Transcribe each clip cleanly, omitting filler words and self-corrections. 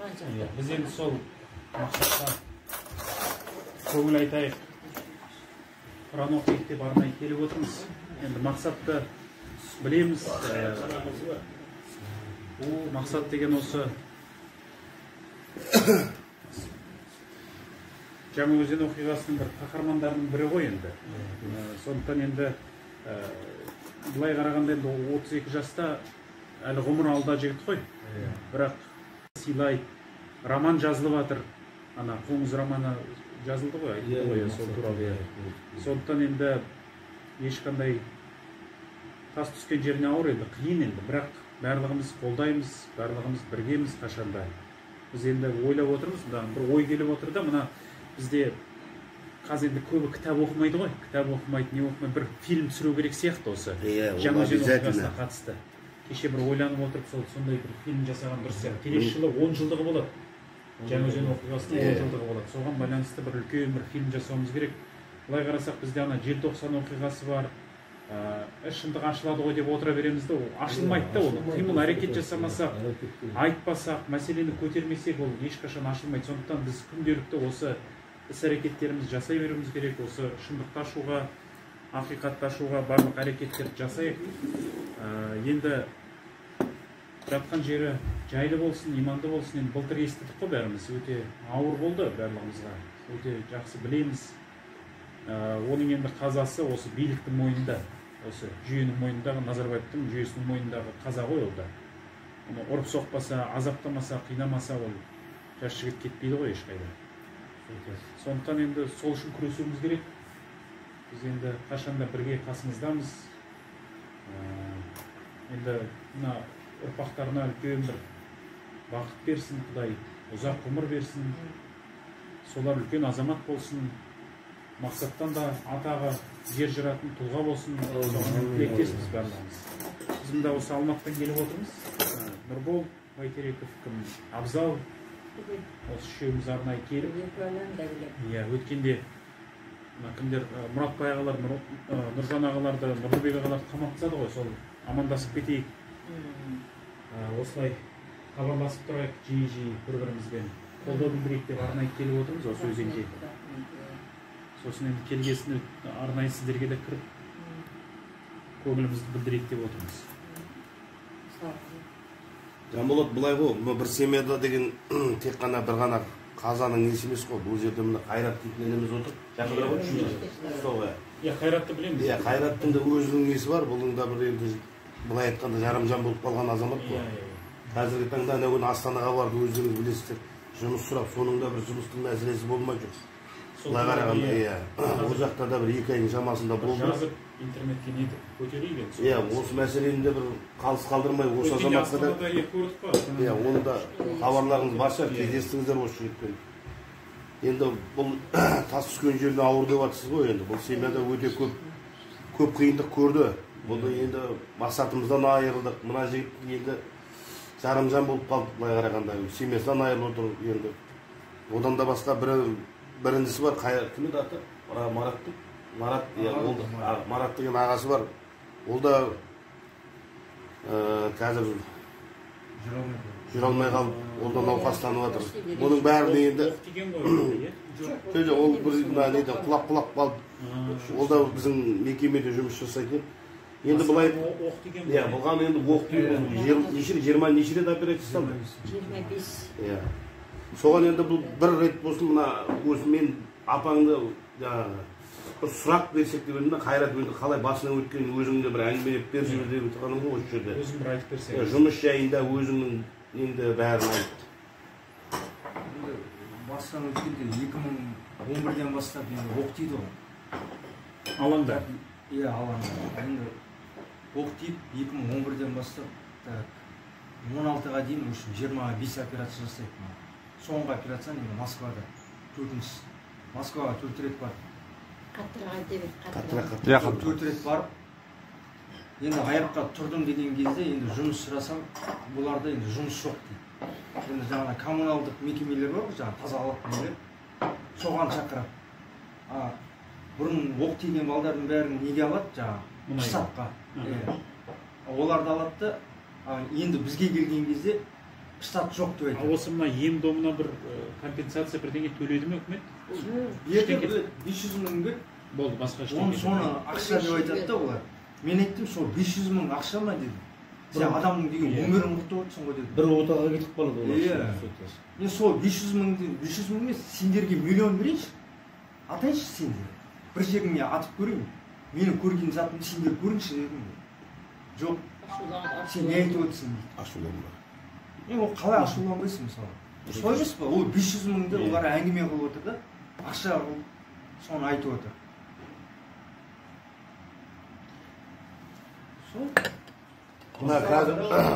Иә, біз енді сол Мақсатқа көңіл айтайық, Құран оқиық деп арнайы келіп отырмыз. Енді Мақсатты білеміз. Мақсат деген осы Жаңаөзен оқиғасының бір қаһармандарының бірі ғой енді. Сондықтан енді былай қарағанда енді 32 жаста әлі ғұмыр алда жігіт қой. Бірақ сыйлайды. Роман жазылып жатыр. Ана Қоңыз романы жазылды ғой, айтылды ғой сол туралы. Сондықтан енді ешқандай тас түскен жеріне ауыр енді, қиын енді, бірақ барлығымыз қолдаймыз, барлығымыз біргеміз қашанда. Біз енді ойлап отырмыз, мына бір ой келіп отыр да, мына бізде қазір енді көбі кітап оқымайды ғой, кітап оқымайды, не оқымайды, бір фильм түсіру керек сияқты осы. Жаңаөзен оқиғасына қатысты. Кеше бір ойланып отырып, сол сондай бір фильм жасаған дұрыс сияқты. Келесі жылы 10 жылдығы болады. Жаңаөзен оқиғасының 10 жылдығы болады. Соған байланысты бір үлкен бір фильм жасауымыз керек. Былай қарасақ, бізде ана желтоқсан оқиғасы бар. Шындық ашылады ғой деп отыра береміз де, ол ашылмайды да, оны қимыл әрекет жасамасақ, айтпасақ, мәселені көтермесек, ол ешқашан ашылмайды. Сондықтан біз күнделікті осы іс әрекеттерімізді жасай беруіміз керек, осы шындықты ашуға, ақиқатты ашуға барлық әрекеттерді жасайық. Енді жатқан жері жайлы болсын, иманды болсын. Енді былтыр естідік қой бәріміз, өте ауыр болды барлығымызға, өте жақсы білеміз. Оның енді қазасы осы биліктің мойнында, осы жүйенің мойнындағы, Назарбаевтың жүйесінің мойнындағы қаза ғой ол да. Оны ұрып соқпаса, азаптамаса, қинамаса, ол жас жігіт кетпейді ғой ешқайда. Сондықтан енді сол үшін күресуіміз керек. Біз енді қашанда бірге қасыңыздамыз. Енді мына ұрпақтарына үлкен бір бақыт берсін, Құдай ұзақ ғұмыр берсін, солар үлкен азамат болсын, Мақсаттан да атағы жер жыратын тұлға болсын, соған тілектеспіз барлығымыз. Біз мында осы Алматыдан келіп отырмыз. Нұрбол Байтереков, кім, Абзал, осы үшеуміз арнайы келіп. Иә, өткенде мына кімдер, Мұратбай ағалар, Нұржан ағаларды, Нұрлыбек ағаларды қамап тастады ғой, сол амандасып кетейік. Осылай хабарласып тұрайық, жиі-жиі бір-бірімізбен қолдау білдірейік деп арнайы келіп отырмыз осы өзенге. Сосын енді келгесін арнайы сіздерге де кіріп көңілімізді білдірейік деп отырмыз. Жанболат, былай ғой, мына бір семьяда деген тек қана бір ғана қазаның несі емес қой. Бұл жерде мына Қайрат дейтін ініміз отыр. Жақынырақ ғой, сол ғой. Иә, Қайратты білеміз. Иә, Қайраттың да өзінің несі бар, бұның да бір енді былай айтқанда жарамжан болып қалған азамат қой. Қазіргі таңда ана күні Астанаға барды, өздеріңіз білесіздер, жұмыс сұрап, соның да бір жұмыстың мәселесі болмай жүр. Былай қарағанда, иә, ол жақта да бір 2 айдың шамасында болды. Жазып интернетке нетіп көтерейік енді. Иә, осы мәселені де бір қалыс қалдырмай осы азаматқа да иә, оны да хабарларыңыз бар шығар, кездестіңіздер осы жігітпен. Енді бұл тас түскен жеріне ауыр деп жатсыз ғой енді. Бұл семьяда өте көп қиындық көрді. Бұл енді мақсатымыздан айырылдық. Мына жігіт енді жарымжан болып қалды, былай қарағанда, семьясынан айырылып отыр енді. Одан да басқа біріншісі бар, кім еді аты? Мараттың? Марат, иә, ол Марат деген ағасы бар. Ол да қазір жүре алмай қалып, ол да науқастанып жатыр. Бұның бәріне енді оқ тиген ғой, иә? Ол бір неден құлап қалып, ол да біздің мекемеде жұмыс жасайтын еді. Енді былай оқ тиген. Иә, бұған енді оқ тиген. 20 неше рет операция жасалды? 25. Иә. Соған енді бұл бір рет болсын мына өзімен апаңды жаңағы бір сұрақ берсек деп едім да, Қайрат енді қалай басынан өткенін өзің де бір әңгімелеп беріп жібер деп отырғаным ғой осы жерде. Өзің бір айтып берсең. Жұмыс жайында өзіңнің енді бәрін айт. Енді басынан өткенде 2011-ден бастап енді оқ тиді ғой. Алаңда. Иә, алаңда. Енді оқ тиіп 2011-ден бастап 16-ға дейін 25 операция жасайды. Соңғы операцияны енді Москвада, төртіншісі. Москваға 4 рет бардым. Қаттырақ айта бер, қаттырақ. 4 рет барып, енді аяққа тұрдым деген кезде енді жұмыс сұрасам, бұларда енді жұмыс жоқ дейді. Енді жаңағы коммуналдық мекемелер бар ғой, жаңағы тазалық нелер, соған шақырады. Бұрын оқ тиген балдардың бәрін неге алады, жаңағы штабқа. Оларды алады да, енді бізге келген кезде Штат жоқ деп айтады. Осы мына ем домына бір компенсация бірдеңе төледі ме үкімет? Берді, 500 мың берді. Болды, басқа ештеңе. Оны соны ақша деп айтады да олар. Мен айттым, сол 500 мың ақша ма дедім. Сен адамның деген өмірін құртып отырсың ғой дедім. Бір отаға кетіп қалады олар. Иә. Мен сол 500 мың, 500 мың емес, сендерге миллион берейінші. Атайыншы сендер. Бір жеріңе атып көрейін. Менің көрген затымды сендер көріңші дедім. Жоқ. Сен не айтып отырсың дейді. Ашуланба. Мен ол қалай ашуланбайсың мысалы? Солай емес пе? Ол 500 мыңды олар әңгіме қылып отыр да, ақша қылып соны айтып отыр. Сол. Мына қазір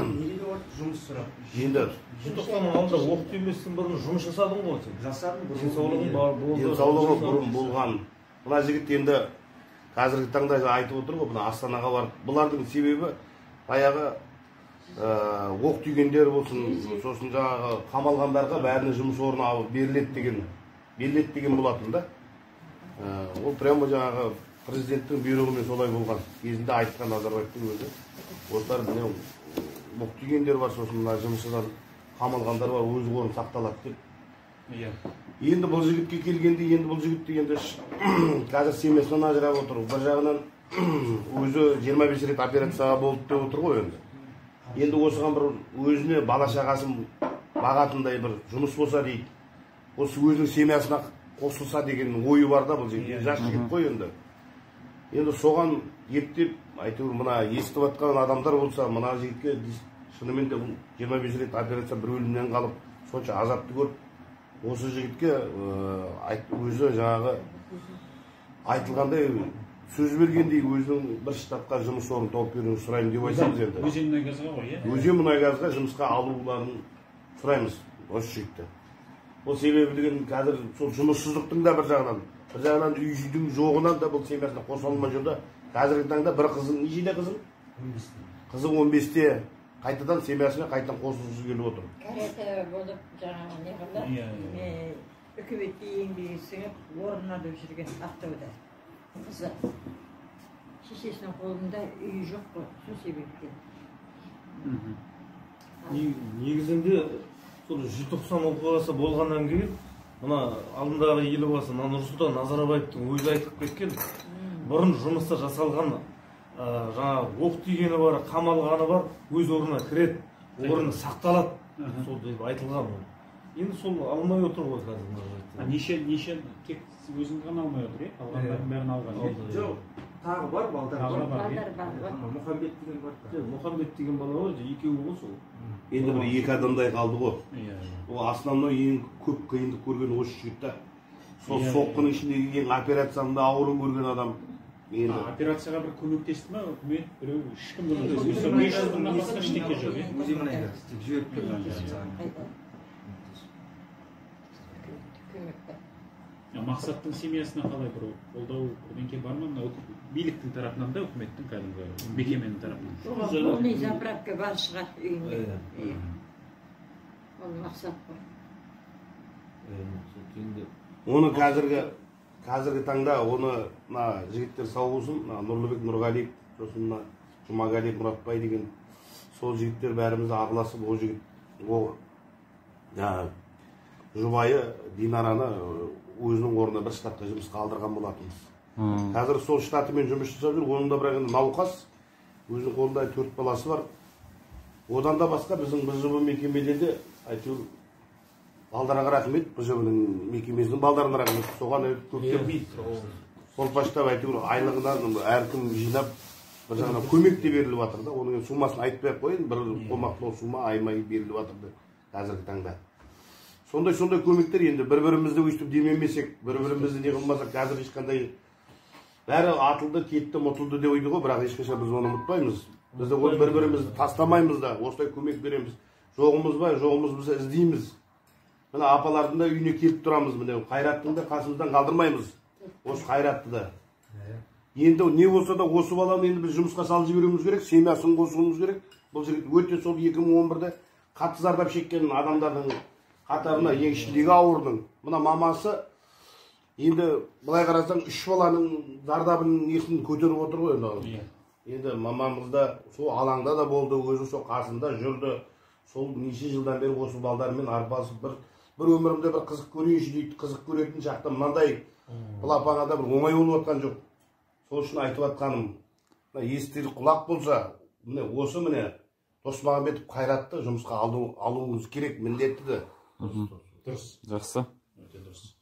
неге деп отыр? Жұмыс сұрап. Енді желтоқсанның алдында оқ тиместен бұрын жұмыс жасадың ғой сен. Жасадым. Денсаулығың бар болды. Денсаулығы бұрын болған. Мына жігіт енді қазіргі таңда айтып отыр ғой, мына Астанаға барып, бұлардың себебі баяғы оқ түйгендер болсын, сосын жаңағы қамалғандарға бәріне жұмыс орны алып беріледі деген болатын да. Ол прямо жаңағы президенттің бұйрығымен солай болған. Кезінде айтқан Назарбаевтың өзі. Осылар міне оқ түйгендер бар, сосын мына жұмысшыдан қамалғандар бар, өз орны сақталады деп. Иә. Енді бұл жігітке келгенде, енді бұл жігіт дегенде қазір семьясынан ажырап отыр. Бір жағынан өзі 25 рет операцияға болды деп отыр ғой енді. Енді осыған бір өзіне бала шағасын бағатындай бір жұмыс болса дейді. Осы өзінің семьясына қосылса деген ойы бар да бұл жігіт. Жас жігіт қой енді. Енді соған ептеп әйтеуір мына естіп жатқан адамдар болса, мына жігітке шынымен де бұл 25 рет операция бір өлімнен қалып, сонша азапты көріп, осы жігітке өзі жаңағы айтылғандай сөз бергендей өзінің бір штатқа жұмыс орнын тауып беруін сұраймын деп айтамыз енді. Өзенмұнайгазға ғой, иә? Өзенмұнайгазға жұмысқа алуларын сұраймыз осы жігітті. Ол себебі деген қазір сол жұмыссыздықтың да бір жағынан, үйдің жоғынан да бұл семьясына қоса алмай жүр да. Қазіргі таңда бір қызың, нешеде қызың? 15-те. Қызы 15-те қайтадан семьясына қайтадан қосылғысы келіп отыр. Карета болып жаңағы не қылды? Үкіметке еңбегі сіңіп, орын алып жүрген Ақтауда. Қызы шешесінің қолында үйі жоқ қой, сол себептен. Негізінде сол желтоқсан оқиғасы болғаннан кейін мына алдындағы елбасы Нұрсұлтан Назарбаевтың өзі айтып кеткен, бұрын жұмыста жасалған жаңағы оқ тигені бар, қамалғаны бар, өз орнына кіреді, орны сақталады, сол деп айтылған ол. Енді сол алмай отыр ғой қазір мына жігіттер. Неше тек өзің ғана алмай отыр, қалғандардың бәрін алған. Жоқ, тағы бар, балдар бар. Балдар бар. Мұхамбет деген бар. Мұхамбет деген бала бар, екеуі ғой сол. Енді бір екі адамдай қалды ғой. Ол основной ең көп қиындық көрген осы жігіт та. Сол соққының ішіндегі ең операцияның да ауырын көрген адам. Енді операцияға бір көмектесті ме үкімет, біреу ешкім көмектеспеді. 500 мыңнан басқа ештеңе жоқ, иә? Өзенмұнайгаз тек жіберіп берген. Мақсаттың семьясына қалай бір қолдау бірдеңке бар ма? Мына биліктің тарапынан да, үкіметтің кәдімгі мекеменің тарапынан. Полный заправка бар шығар үйінде. Ол мақсат қой. Оны қазіргі таңда оны мына жігіттер сау болсын, мына Нұрлыбек Нұрғалиев, сосын мына Жұмағалиев Мұратбай деген сол жігіттер бәріміз араласып, ол жігіт ол жұбайы Динараны өзінің орнына бір штатқа жұмысқа алдырған болатынбыз. Қазір сол штатымен жұмыс жасап жүр, оның да бірақ енді науқас, өзінің қолында 4 баласы бар. Одан да басқа біздің БЖБ мекемеде де әйтеуір балдарға рахмет, БЖБ-ның мекемесінің балдарына рахмет, соған көптеп қолпаштап әйтеуір айлығынан әркім жинап бір жағынан көмек те беріліп жатыр да. Оның енді суммасын айтпай ақ қояйын, бір қомақты сумма аймай беріліп жатыр қазіргі таңда. Сондай көмектер енді бір-бірімізді өйстіп демемесек, бір-бірімізді не қылмасақ, қазір ешқандай бәрі атылды, кетті, ұмытылды деп ойды ғой, бірақ ешқашан біз оны ұмытпаймыз. Біз де оны бір-бірімізді тастамаймыз да, осылай көмек береміз. Жоғымыз бар, жоғымыз болса іздейміз. Міне апалардың да үйіне келіп тұрамыз, міне Қайраттың да қасымыздан қалдырмаймыз. Осы Қайратты да. Енді не болса да осы баланы енді біз жұмысқа салып жіберуіміз керек, семьясын қосуымыз керек. Бұл жігіт өте сол 2011-де қатты зардап шеккен адамдардың қатарына ең ішіндегі ауырдың. Мына мамасы енді былай қарасаң 3 баланың зардабын несін көтеріп отыр ғой енді. Енді мамамыз да сол алаңда да болды, өзі сол қасында жүрді. Сол неше жылдан бері осы балдармен арпалысып бір өмірімде бір қызық көрейінші дейді. Қызық көретін шақта мынандай бұл апаңа да бір оңай болып жатқан жоқ. Сол үшін айтып жатқаным, мына естір құлақ болса, міне осы міне Досмағамбетов Қайратты жұмысқа алуыңыз керек міндетті де. Дұрыс. Жақсы. Өте дұрыс.